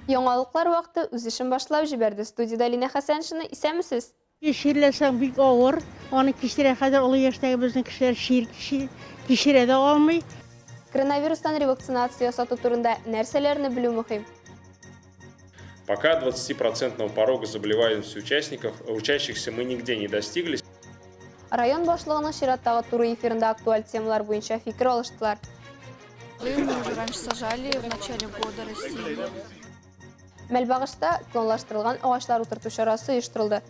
Яңалыклар вакыты үз эшен башлап җибәрде. Студиядә Линә Хәсәншина, исәнмесез! Чирләсәң бик авыр, аны кичерә хәзер олы яшьтәге безнең кешеләр чир кичерә дә алмый. Коронавирустан ревакцинация ясату турында нәрсәләрне белү мөһим? Пока 20-процентного порога заболеваемости участников, учащихся мы нигде не достигли. Район башлыгының чираттагы туры эфирында актуаль темалар буенча фикер алыштылар. Мы уже раньше сажали в начале года растения. Мәлбагышта клонлаштырылган агачлар утырту чарасы оештырылды.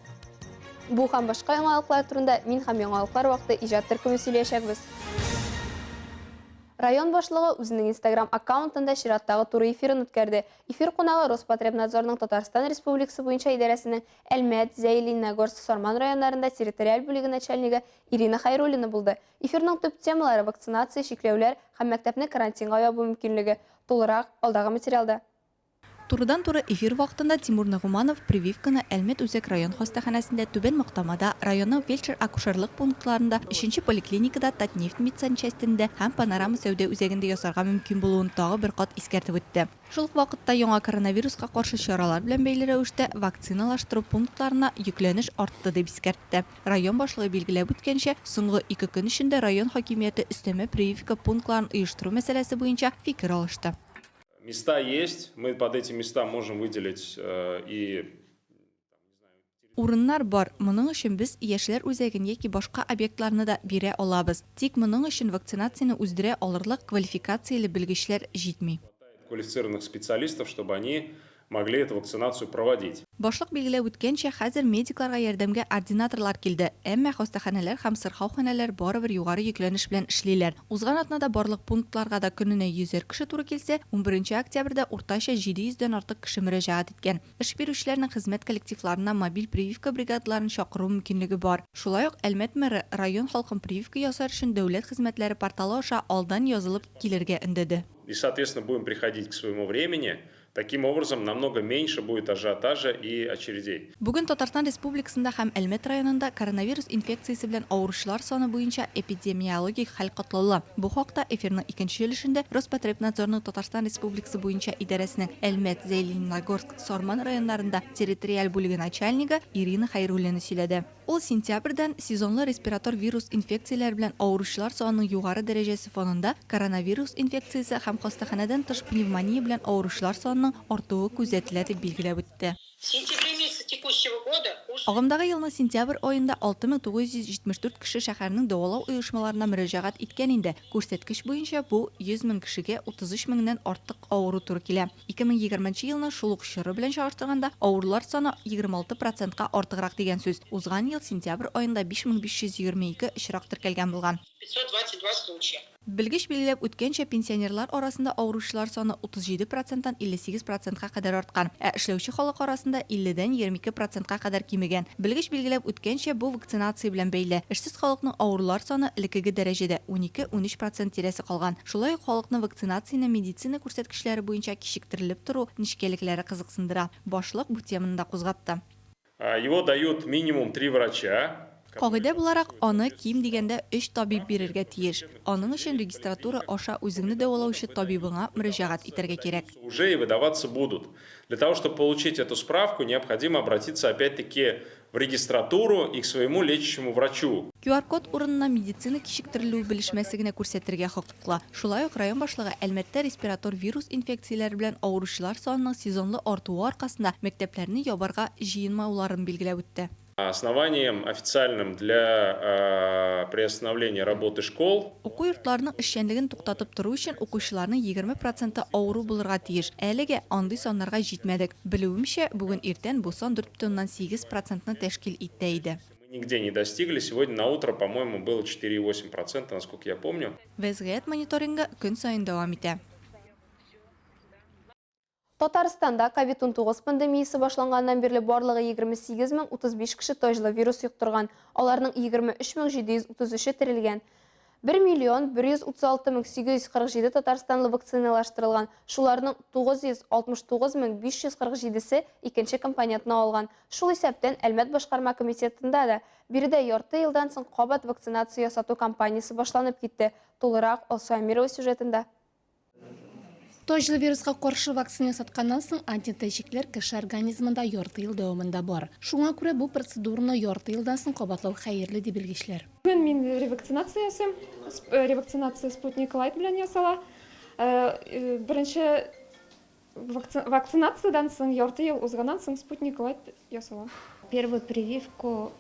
Бу һәм башка яңалыклар турында мин һәм яңалыклар вакыты иҗат төркеме сөйләячәкбез. Район башлыгы үзенең Инстаграм аккаунтында чираттагы туры эфирын үткәрде. Эфир кунагы Роспотребнадзорның Татарстан Республикасы буенча идарәсенең Әлмәт, Зәй, Лениногорск, Сарман районнарында территориаль бүлеге начальнигы Ирина Хәйруллина булды. Эфирның төп темалары, вакцинация, чикләүләр һәм мәктәпне карантинга ябу мөмкинлеге. Тулырак, алдагы материалда. Турыдан-туры эфир вакытында Тимур Нагуманов прививканы Әлмәт үзәк район хастаханәсендә, Түбән Мактамада, районның фельдшер-акушерлык пунктларында, өченче поликлиникада, Татнефть медсанчастендә һәм Панорама сәүдә үзәгендә ясарга мөмкин булуын тагы бер кат искәртеп үтте. Шул ук вакытта яңа коронавируска каршы чаралар белән бәйле рәвештә вакциналаштыру пунктларына йөкләнеш артты, дип искәртте. Район башлыгы билгеләп үткәнчә, соңгы ике көн эчендә район хакимияте өстәмә прививка пунктларын оештыру мәсьәләсе буенча фикер алышты. Места есть, мы под эти места можем выделить и Урыннар бар, моның өчен без яшьләр үзәген яки башка объектларны да бирә алабыз. Тик моның өчен вакцинацияне уздырә алырлык квалификацияле белгечләр җитми. Квалифицированных специалистов, чтобы они могли эту вакцинацию проводить. Башлык билгеләп үткәнчә, хәзер медикларга ярдәмгә ординаторлар килде, әмма хастаханәләр һәм сырхауханәләр барыбер югары йөкләнеш белән эшлиләр. Узган атнада барлык пунктларга да көненә йөзәр кеше туры килсә, унберенче октябрьдә уртача 700 дән артык кеше мөрәҗәгать иткән. Эш бирүчеләрнең хезмәт коллективларына мобиль прививка бригадаларын чакыру мөмкинлеге бар. Шулай ук Әлмәт мэры район халкын прививка ясар өчен дәүләт хезмәтләре порталы аша алдан язылып килергә өндәде. И, соответственно, будем приходить к своему времени. Таким образом, намного меньше будет ажиотажа и очередей. Бүген Татарстан Республикасында һәм Әлмәт районында коронавирус инфекциясе белән авыручылар саны буенча эпидемиологик хәл катлаулы. Бу хакта эфирның икенче өлешендә Роспотребнадзорның Татарстан Республикасы буенча идарәсенең Әлмәт, Зәй-Лениногорск, Сарман районнарында территориаль бүлеге начальнигы Ирина Хәйруллина сөйләде. Ул сентябрьдән сезонлы респиратор вирус инфекцияләре белән авыручылар санының югары дәрәҗәсе фонында коронавирус инфекциясе һәм хастаханәдән тыш пневмония белән авыручылар санының артуы күзәтелә, дип билгеләп үтте. В сентябре месяце текущего года уже. Агымдагы елның сентябрь аенда 6974 кеше шәһәрнең дәвалау оешмаларына мөрәҗәгать иткән инде. Күрсәткеч буенча бу 100 мең кешегә 33 меңнән артык авыру туры килә. 2020 нче елның шул ук чоры белән чагыштырганда, авырулар саны 26 процентка артыграк дигән сүз. Узган ел сентябрь аенда 5522 очрак теркәлгән булган. 522 случая. Белгеч билгеләп үткәнчә, пенсионерлар арасында авыручылар саны 37 проценттан 58 процентка кадәр арткан, ә эшләүче халык арасында 50 дән 22 процентка кадәр кимегән. Белгеч билгеләп үткәнчә, бу вакцинация белән бәйле. Эшсез халыкның авырулар саны элеккеге дәрәҗәдә, унике-унөч процент тирәсе калган. Шулай ук халыкны вакцинацияне медицина күрсәткечләре буенча кичектерелеп тору нечкәлекләре кызыксындыра. Башлык бу теманы да кузгатты. Его дают минимум три врача. Кагыйдә буларак, аны ким дигәндә өч табиб бирергә тиеш. Аның өчен регистратура аша үзеңне дәвалаучы табибыңа мөрәҗәгать итәргә кирәк. Уже и выдаваться будут. Для того, чтобы получить эту справку, необходимо обратиться опять-таки в регистратуру и к своему лечащему врачу. QR-код урынына медицина кичектерелү белешмәсе генә күрсәтергә хокуклы. Шулай ук район башлыгы Әлмәттә респиратор вирус инфекцияләре белән авыручылар санының сезонлы артуы аркасында мәктәпләрне ябарга җыенмауларын билгеләп үтте. Основанием официальным для приостановления работы школ. Уку йортларының эшчәнлеген туктатып тору өчен укучыларның 20 проценты авыру булырга тиеш. Әлегә андый саннарга җитмәдек. Белүемчә, бүген иртән бу сан 4,8 процентны тәшкил итә иде. Мы нигде не достигли. Сегодня на утро, по-моему, было 4,8 процента, насколько я помню. Вәзгыять мониторингы көн саен дәвам итә. Татарстанда ковид-унтугыз пандемиясе башланганнан бирле барлыгы 28 мең 35 кеше таҗлы вирус йоктырган, аларның 23 мең 733-е терелгән. 1 миллион 136 мең 847 татарстанлы вакциналаштырылган, шуларның 969 мең 547-се икенче компонентны алган. Шул исәптән Әлмәт башкарма комитетында да. Биредә ярты елдан соң кабат вакцинация ясату кампаниясе башланып китте. Тулырак Алсу Әмирова сюжетында. Таҗлы вируска каршы вакцина ясатканнан соң антитәнчекләр кеше организмында ярты ел дәвамында бар. Шуңа күрә бу процедураны ярты елдан соң кабатлау хәерле, ди белгечләр. Бүген мин ревакцинация ясыйм. Ревакцинация Спутник Лайт белән ясала. Беренче вакцинациядән соң ярты ел узганнан соң Спутник Лайт ясала. Первую прививку,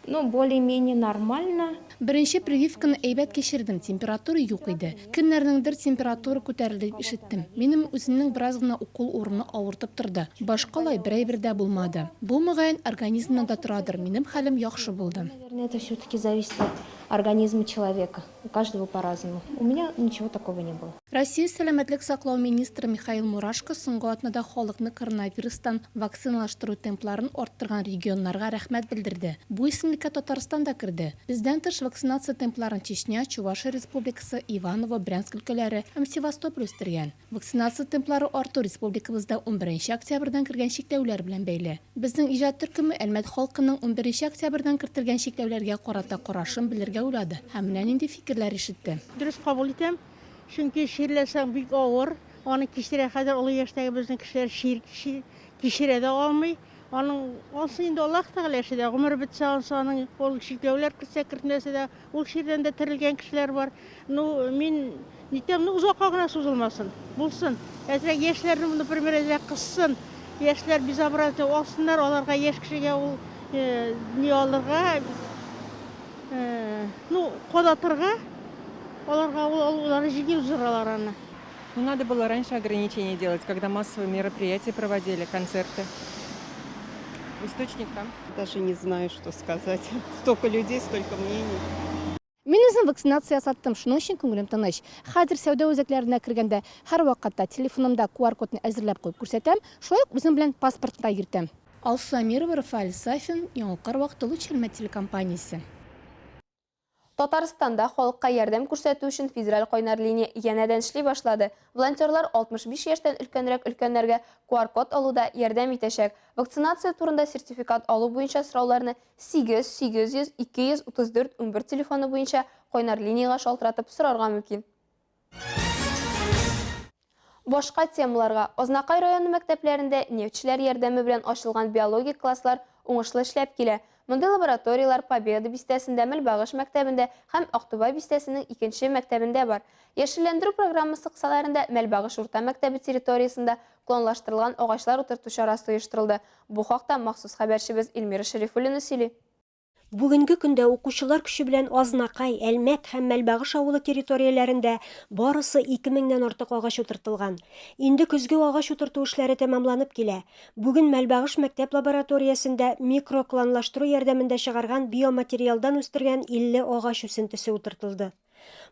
ну, более-менее нормально. Беренче прививканы әйбәт кичердем, температура юк иде. Кемнәрнеңдер температура күтәрелде дип ишеттем. Минем үземнең бераз гына укол урыны авыртып торды. Башка алай бер әйбер дә булмады. Бу, мөгаен, организмнан да торадыр, минем хәлем яхшы булды. Наверное, это все-таки зависит от организма человека. У каждого по-разному. У меня ничего такого не было. Россия сәламәтлек саклау министры Михаил Мурашко соңгы атнада халыкны коронавирустан вакциналаштыру темпларын арттырган регионнарга рәхмәт белдерде. Бу исемлеккә Татарстан да керде. Бездән тыш вакцинация темпларын Чечня, Чувашия Республикасы, Иваново, Брянск өлкәләре һәм Севастополь үстергән. Вакцинация темплары арту республикабызда унберенче октябрьдән кергән чикләүләр белән бәйле. Безнең иҗат төркеме Әлмәт халкының унберенче октябрьдән кертелгән чикләүләргә карата карашын белергә уйлады һәм менә нинди фикерләр ишетте. Дөрес кабул итәм, чөнки чирләсәң бик авыр, аны кичерә хәзер олы яшьтәге безнең кешеләр чир кичерә дә алмый. Аның ансы инде Аллаһ Тәгалә эше дә, гомере бетсә ансы аның ул чикләүләр кертсә кертмәсә дә, ул чирдән дә терелгән кешеләр бар. Ну, мин нитәм, ну озакка гына сузылмасын, булсын. Әзрәк яшьләрне, например, әзрәк кыссын. Яшьләр безобразие алсыннар, аларга яшь кешегә ул ни алырга, ну, кадатырга, аларга ул алар җиңел уздыралар аны. Ну, надо было раньше ограничения делать, когда массовые мероприятия проводили, концерты. Источник там. Даже не знаю, что сказать. Столько людей, столько мнений. Мин үзем вакцинация ясаттым, шуның өчен күңелем тыныч. Хәзер сәүдә үзәкләренә кергәндә һәрвакытта телефонымда QR-кодны әзерләп куеп күрсәтәм, шулай ук үзем белән паспортны да йөртәм. Алсу Әмирова, Рафаэль Сафин, Яңалыклар вакыты, Луч Әлмәт телекомпаниясе. Татарстанда халыкка ярдәм күрсәтү өчен федераль кайнар линия янәдән эшли башлады. Волонтерлар 65 яшьтән өлкәнрәк өлкәннәргә QR-код алуда ярдәм итәчәк. Вакцинация турында сертификат алу буенча сорауларны 8 800 234 11 телефоны буенча кайнар линиягә шалтыратып сорарга мөмкин. Башка темаларга Азнакай районы мәктәпләрендә нефтьчеләр ярдәме белән ачылган биологик класслар уңышлы эшләп килә. Мондый лабораторияләр Победа бистәсендә, Мөлбагыш мәктәбендә һәм Актубай бистәсенең икенче мәктәбендә бар. Яшелләндерү программасы кысаларында Мәлбагыш урта мәктәбе территориясендә клонлаштырылган агачлар утырту чарасы оештырылды. Бу хакта махсус хәбәрчебез Эльмира Шәрифуллина сөйли. Бүгенге көндә укучылар көче белән Азнакай, Әлмәт һәм Мәлбагыш авылы территорияләрендә барысы 2 меңнән артык агач утыртылган. Инде көзге агач утырту эшләре тәмамланып килә. Бүген Мәлбагыш мәктәп лабораториясендә микроклонлаштыру ярдәмендә чыгарган биоматериалдан үстергән 50 агач үсентесе утыртылды.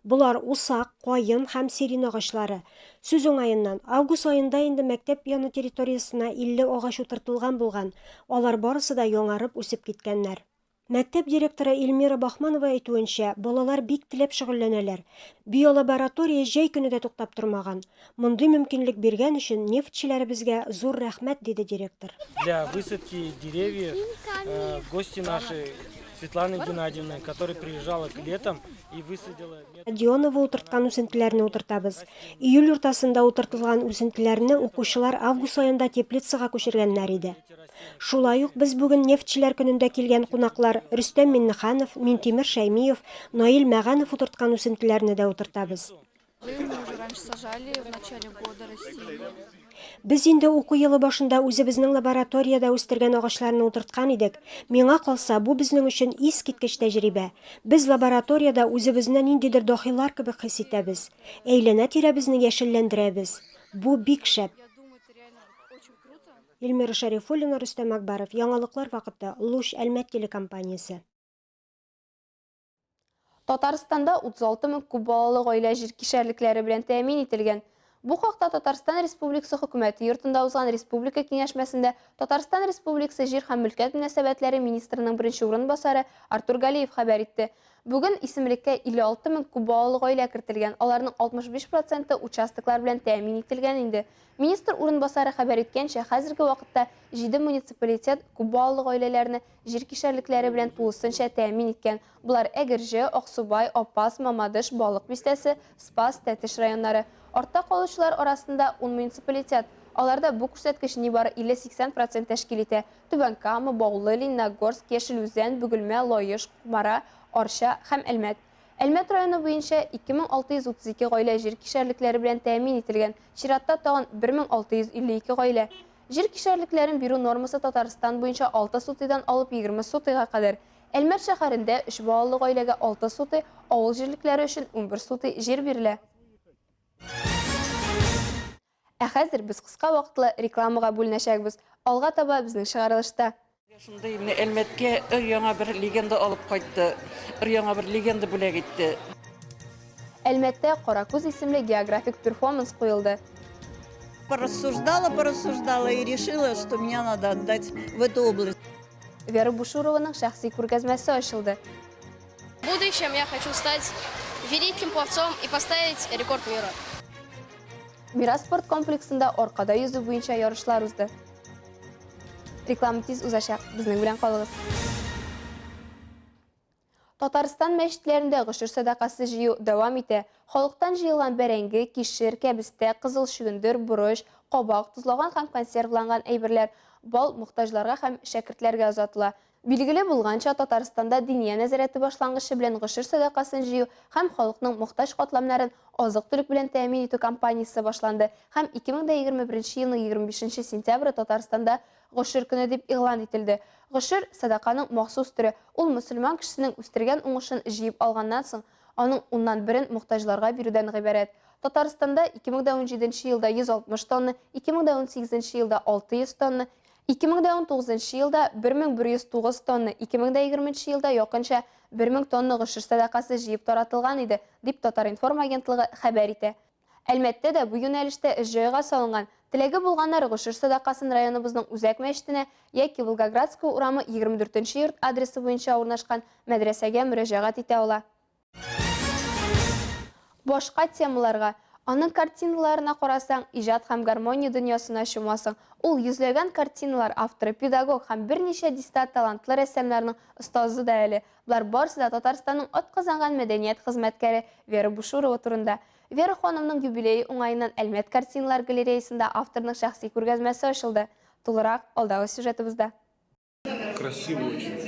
Болар, усак, каен һәм сирень агачлары. Сүз уңаеннан, август аенда инде мәктәп яны территориясенә 50 агач утыртылган булган, алар барысы да яңарып үсеп киткәннәр. Мәктәп директоры Эльмира Бахманова әйтүенчә, балалар бик теләп шөгыльләнәләр. Биолаборатория җәй көне дә туктап тормаган. Мондый мөмкинлек биргән өчен нефтьчеләребезгә зур рәхмәт, диде директор. Для высадки деревьев гости наши Светлана Геннадьевна, которая приезжала к летом и высадила... Родионова утырткан үсентеләрне утыртабыз. Июль уртасында утыртылган үсентеләрне укучылар август аенда теплицага күчергәннәр иде. Шулай ук без бүген Нефтьчеләр көнендә килгән кунаклар Рөстәм Миннеханов, Минтимер Шәймиев, Наил Мәганов утырткан үсентеләрне дә утыртабыз. Без инде уку елы башында үзебезнең лабораториядә үстергән агачларны утырткан идек. Миңа калса, бу безнең өчен искиткеч тәҗрибә. Без лабораториядә үзебезне ниндидер даһилар кебек хис итәбез. Әйләнә-тирәбезне яшелләндерәбез. Бу бик шәп! Эльмира Шәрифуллина, Рөстәм Акбаров, Яңалыклар вакыты, Луч, Әлмәт телекомпаниясе. Татарстанда 36 мең күп балалы гаилә җир кишәрлекләре белән тәэмин ителгән. Бу хакта Татарстан Республикасы Хөкүмәте йортында узган республика киңәшмәсендә Татарстан Республикасы җир һәм мөлкәт мөнәсәбәтләре министрының беренче урынбасары Артур Галиев хәбәр итте. Бүген исемлеккә 56 мең күпбалалы гаилә кертелгән, аларның 65 проценты участоклар белән тәэмин ителгән инде. Министр урынбасары хәбәр иткәнчә, хәзерге вакытта җиде муниципалитет күпбалалы гаиләләрне җир кишәрлекләре белән тулысынча тәэмин иткән. Болар, Әгерҗе, Аксубай, Апас, Мамадыш, Балык Бистәсе, Спас, Тәтеш районнары. Артта калучылар арасында ун муниципалитет. Аларда бу күрсәткеч нибары 50-80 процент тәшкил итә, Түбән Кама, Баулы, Лениногорск, Яшел Үзән, Бөгелмә, Лаеш, Кукмара, Арча һәм Әлмәт. Әлмәт районы буенча 2632 гаилә җир кишәрлекләре белән тәэмин ителгән, чиратта тагын 1652 гаилә. Җир кишәрлекләрен бирү нормасы Татарстан буенча 6 сутыйдан алып 20 сутыйга кадәр. Әлмәт шәһәрендә өч балалы гаиләгә 6 сутый, авыл җирлекләре өчен 11 сутый җир бирелә. Ә хәзер без кыска вакытлы рекламага бүленәчәкбез. Алга таба безнең чыгарылышта. Шундый менә Әлмәткә өр-яңа бер легенда алып кайтты, өр-яңа бер легенда бүләк итте. Әлмәттә Каракүз исемле географик перформанс куелды. Порассуждала, порассуждала и решила, что меня надо отдать в эту область. Вера Бушурованың шәхси күргәзмәсе ачылды. В будущем я хочу стать великим пловцом и поставить рекорд мира. Мирас спорт комплексында аркада йөзү буенча ярышлар узды. Реклама тиз узачак, безнең белән калыгыз. Татарстан мәчетләрендә гошер сәдакасы җыю дәвам итә. Халыктан җыелган бәрәңге, кишер, кәбестә, кызыл чөгендер, борыч, кабак, тозлаган һәм консервланган әйберләр, бал мохтаҗларга һәм шәкертләргә озатыла. Билгеле булганча, Татарстанда Диния нәзарәте башлангычы белән гошер сәдакасын җыю һәм халыкның мохтаҗ катламнарын азык-төлек белән тәэмин итү кампаниясе башланды һәм 2021 елның 25 сентябре Татарстанда Гошер көне дип игълан ителде. Гошер, сәдаканың махсус төре, ул мөселман кешесенең үстергән уңышын җыеп алганнан соң, аның уннан берен мохтаҗларга бирүдән гыйбарәт. Татарстанда 2017 елда 160 тонна, 2018 елда 600 тонна, 2019 елда 1109 тонна, 2020 елда якынча 1000 тонна гошер сәдакасы җыеп таратылган иде, дип Татар-информ агентлыгы хәбәр итә. Әлмәттә дә бу юнәлештә эш җайга салынган. Теләге булганнар гошер сәдакасын районыбызның үзәк мәчетенә яки Волгоградская урамы 24 нче йорт адресы буенча урнашкан мәдрәсәгә мөрәҗәгать итә ала. Башка темаларга, аның картиналарына карасаң, иҗат һәм гармония дөньясына чумасың. Ул йөзләгән картиналар авторы, педагог һәм берничә дистә талантлы рәссамнарның остазы да әле. Болар барысы да Татарстанның атказанган мәдәният хезмәткәре Вера Бушурова турында. Вера ханымның юбилее уңаеннан Әлмәт картиналар галереясында авторның шәхси күргәзмәсе ачылды. Тулырак, алдагы сюжетыбызда. Красиво очень.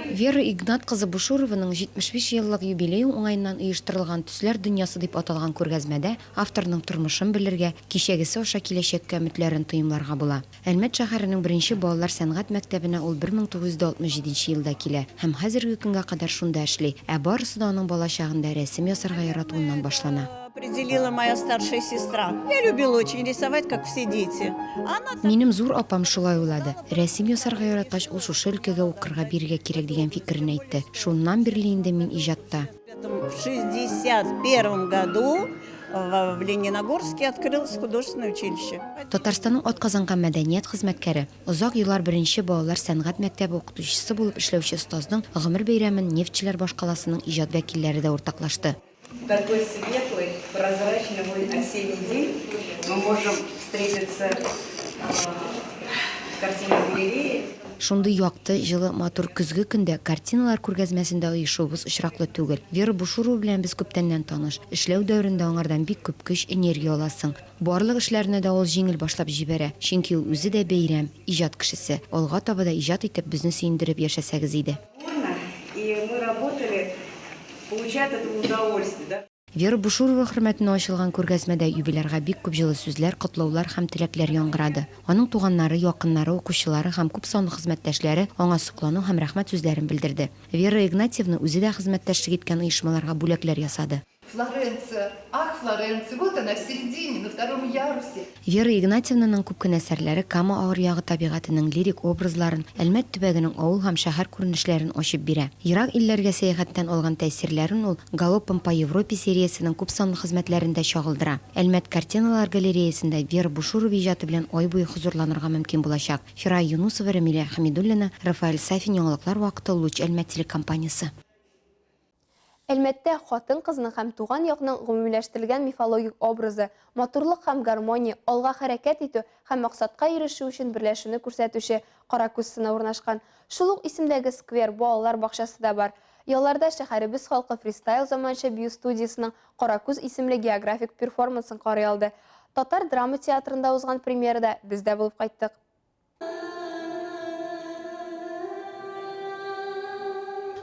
Вера Игнат кызы Бушурованың 75 еллык юбилее уңаеннан оештырылган Төсләр дөньясы дип аталган күргәзмәдә авторның тормышын белергә, кичәгесе аша киләчәккә өметләрен тоемларга була. Әлмәт шәһәренең беренче балалар сәнгать мәктәбенә ул 1967 елда килә һәм хәзерге көнгә кадәр шунда эшли. Ә барысы да аның балачагында рәсем ясарга яратуыннан башлана. Определила моя старшая сестра. Я любила очень рисовать, как все дети. Она Минем зур апам шулай уйлады. Рәсем ясарга яраткач, ул шушы өлкәгә укырга бирергә кирәк дигән фикерен әйтте. Шуннан бирле инде мин иҗатта. В 61 году в Лениногорске открылось художественное училище. Татарстанның атказанган мәдәният хезмәткәре, озак еллар беренче балалар сәнгать мәктәбе укытучысы булып эшләүче остазның гомер бәйрәмен нефтьчеләр башкаласының иҗат вәкилләре дә уртаклашты. Такой светлый, прозрачный осенний день мы можем встретиться в картинной галерее. Шундый якты, җылы, матур көзге көндә картиналар күргәзмәсендә оешуыбыз очраклы түгел. Вера Бушурова белән без күптәннән таныш. Эшләү дәверендә аңардан бик күп көч, энергия аласың. Барлык эшләрне дә ул җиңел башлап җибәрә, чөнки ул үзе дә бәйрәм, иҗат кешесе. Алга таба да иҗат итеп, безне сөендереп яшәсәгез иде. И мы работали, получая от этого удовольствие, да. Вера Бушурова хөрмәтенә ачылган күргәзмәдә юбилярга бик күп җылы сүзләр, котлаулар һәм теләкләр яңгырады. Аның туганнары, якыннары, укучылары һәм күп санлы хезмәттәшләре аңа соклану һәм рәхмәт сүзләрен белдерде. Вера Игнатьевна үзе дә хезмәттәшлек иткән оешмаларга бүләкләр ясады. Флоренция, ах, Флоренция, вот она в середине, на втором ярусе. Вера Игнатьевнаның күп кенә әсәрләре Кама аръягы табигатенең лирик образларын, Әлмәт төбәгенең авыл һәм шәһәр күренешләрен ачып бирә. Ерак илләргә сәяхәттән алган тәэсирләрен ул Галопом по Европе сериясенең күпсанлы хезмәтләрендә чагылдыра. Әлмәт картиналар галереясендә Вера Бушурова иҗаты белән ай буе хозурланырга мөмкин булачак. Фирая Юнусова, Рәмилә Хәмидуллина, Рафаэль Сафин Яңалыклар вакыты, Луч Әлмәт телекомпаниясе. Әлмәттә хатын-кызның һәм туган якның гомумиләштерелгән мифологик образы, матурлык һәм гармония, алга хәрәкәт итү һәм максатка ирешү өчен берләшүне күрсәтүче Каракүз сыны урнашкан. Шул ук исемдәге сквер, балалар бакчасы да бар. Ялларда шәһәребез халкы Фристайл заманча бию студиясенең Каракүз исемле географик перформансын карый алды. Татар драма театрында узган премьерада без дә булып кайттык.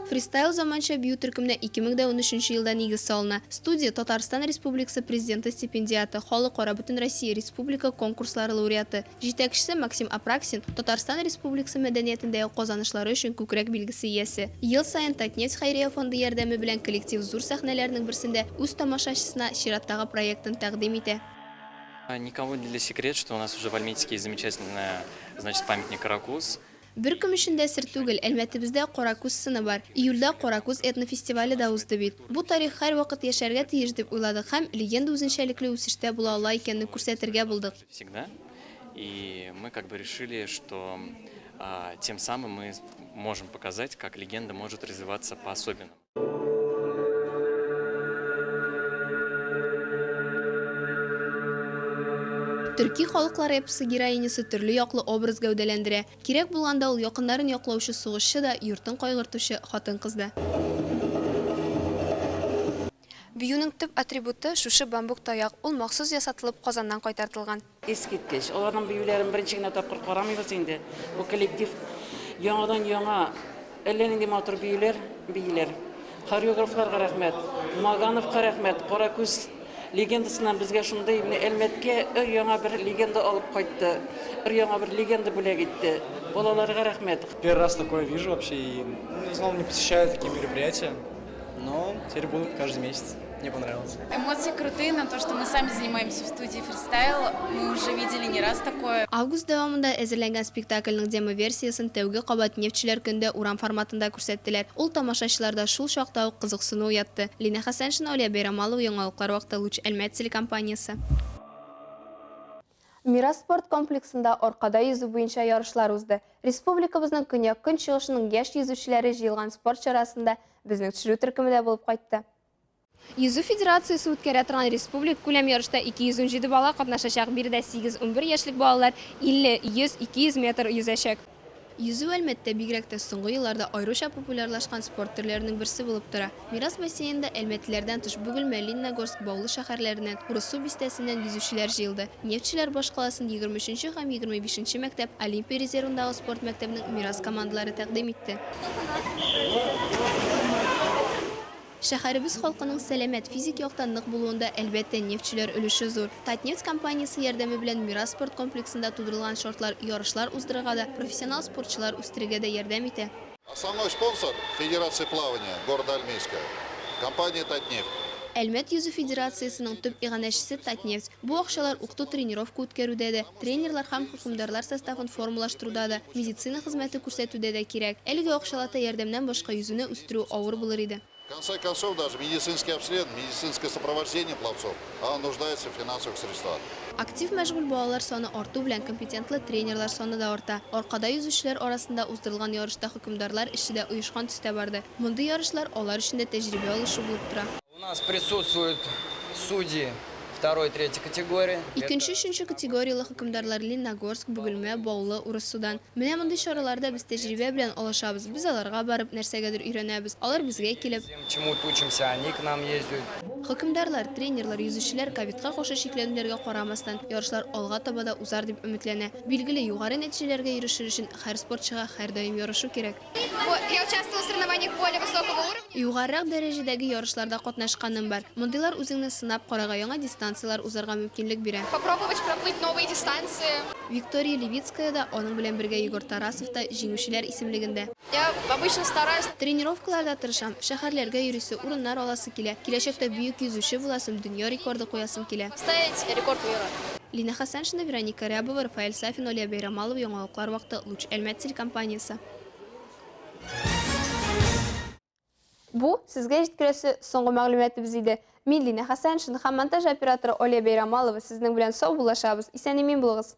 Фристайл заманча бию төркеменә 2013 елда нигез салына. Студия Татарстан Республикасы Президенты стипендиаты, Халыкара, Бөтенроссия, республика конкурслары лауреаты, җитәкчесе Максим Апраксин, Татарстан Республикасы мәдәниятендәге казанышлары өчен күкрәк билгесе иясе. Ел саен Татнефть хәйрия фонды ярдәме белән коллектив зур сәхнәләрнең берсендә үз тамашачысына чираттагы проектын тәкъдим итә. Никого не секрет, что у нас уже в Альметьевске есть замечательная, значит, памятник Каракуз. Беркем өчен дә сер түгел, Әлмәтебездә Каракүз сыны бар. Июльдә Каракүз этнофестивале дә узды бит. Бу тарих һәрвакыт яшәргә тиеш дип уйладык һәм легенда үзенчәлекле үсештә була ала икәнне күрсәтергә булдык. Всегда. И мы как бы решили, что тем самым мы можем показать, как легенда может развиваться по-особенному. Төрки халыклар эпосы героинясы төрле яклы образ гәүдәләндерә. Кирәк булганда ул якыннарын яклаучы сугышчы да, йортын кайгыртучы хатын-кыз да. Биюнең төп атрибуты, шушы бамбук таяк, ул махсус ясатылып Казаннан кайтартылган. Искиткеч. Аларның биюләрен беренче генә тапкыр карамыйбыз инде. Бу коллектив яңадан-яңа әллә нинди матур биюләр бииләр. Хореографларга рәхмәт, Магановка рәхмәт, Каракүз легендасыннан безгә шундый менә Әлмәткә өр-яңа бер легенда алып кайтты, өр-яңа бер легенда бүләк итте. Балаларга рәхмәт. Первый раз такое вижу вообще и в основном не посещаю такие мероприятия, но теперь буду каждый месяц. Мне понравилось. Эмоции крутые на то, что мы сами занимаемся в студии фристайл. Мы уже видели не раз такое. Август дәвамында әзерләнгән спектакльнең демо-версиясен тәүге кабат Нефтьчеләр көндә урам форматында күрсәттеләр. Ул тамашачыларда шул чакта ук кызыксыну уятты. Линә Хәсәншина, Алия Бәйрамалова, Яңалыклар вакыты, Луч Әлмәт телекомпаниясе. Мирас спорт комплексында аркада йөзү буенча ярышлар узды. Республикабызның көньяк-көнчыгышының яшь йөзүчеләре җыелган спорт чарасында безнең төшерү төркеме дә булып кайтты. Йөзү федерациясе үткәрә торган республика күләм ярышта 217 бала катнашачак. Биредә 8-11 яшьлек балалар 50, 100, 200 метр йөзәчәк. Йөзү Әлмәттә бигрәк тә соңгы елларда аеруча популярлашкан спорт төрләренең берсе булып тора. Мирас бассейнында әлмәтлеләрдән тыш Бөгелмә, Лениногорск, Баулы шәһәрләреннән, Урыссу бистәсеннән йөзүчеләр җыелды. Нефтьчеләр башкаласын 23 нче һәм 25 нче мәктәп Олимпия резервындагы спорт мәктәбенең Мирас командалары тәкъдим итте. Шәһәребез халкының сәламәт, физик яктан нык булуында, әлбәттә, нефтьчеләр өлеше зур. Татнефть компаниясе ярдәме белән Мирас спорт комплексында тудырылган шартлар ярышлар уздырырга да, профессионал спортчылар үстерергә дә ярдәм итә. Основной спонсор Федерации плавания города Альмейска, компания Татнефть. Әлмәт йөзү федерациясенең төп иганәчесе, Татнефть. Бу акчалар укыту-тренировка үткәрүдә дә, тренерлар һәм хөкемдарлар составын формалаштыруда да, медицина хезмәте күрсәтүдә дә кирәк. Әлеге акчалата ярдәмнән башка йөзүне үстерү авыр булыр иде. В конце концов, даже медицинский обследование, медицинское сопровождение пловцов, оно нуждается в финансовых средствах. Актив мәшгуль балалар саны арту белән компетентлы тренерлар саны да арта. Аркада йөзүчеләр арасында уздырылган ярышта хөкемдарлар эше дә оешкан төстә барды. Мондый ярышлар алар өчен дә тәҗрибә алышу булып тора. У нас присутствуют судьи второй, третьей категории. Икенче, өченче категорияле хөкемдарлар Лениногорск, Бөгелмә, Баулы, Урыссудан. Менә мондый чараларда без тәҗрибә белән алышабыз, без аларга барып, нәрсәгәдер өйрәнәбез, алар безгә килеп. Чему-то учимся, они к нам ездят. Хөкемдарлар, тренерлар, йөзүчеләр ковидка каршы чикләнүләргә карамастан, ярышлар алга таба да узар дип өметләнә. Билгеле, югары нәтиҗәләргә ирешер өчен һәр спортчыга һәрдаим ярышу кирәк. Я участвовала в соревнованиях более высокого уровня. Югарырак дәрәҗәдәге ярышларда катнашканым бар. Мондыйлар үзеңне сынап карарга, яңа дистанцияләр узарга мөмкинлек бирә. Попробовать проплыть новые дистанции. Виктория Левицкая да, аның белән бергә Егор Тарасов та җиңүчеләр исемлегендә. Я обычно стараюсь. Тренировкаларда тырышам, шәһәрләргә йөрисе, урыннар аласы килә. Киләчәктә бөек йөзүче буласым, дөнья рекорды куясым килә. Поставить рекорд мира. Лина Хәсәншина, Вероника Рябова, Рафаэль Сафин, Олия Бәйрамалова, Яңалыклар вакыты, Луч Әлмәт телекомпаниясе. Бу сезгә җиткерәсе соңгы мәгълүматыбыз иде. Мин Лина Хәсәншина һәм монтаж операторы Олия Бәйрамалова сезнең белән саубуллашабыз. Исән-имин булыгыз.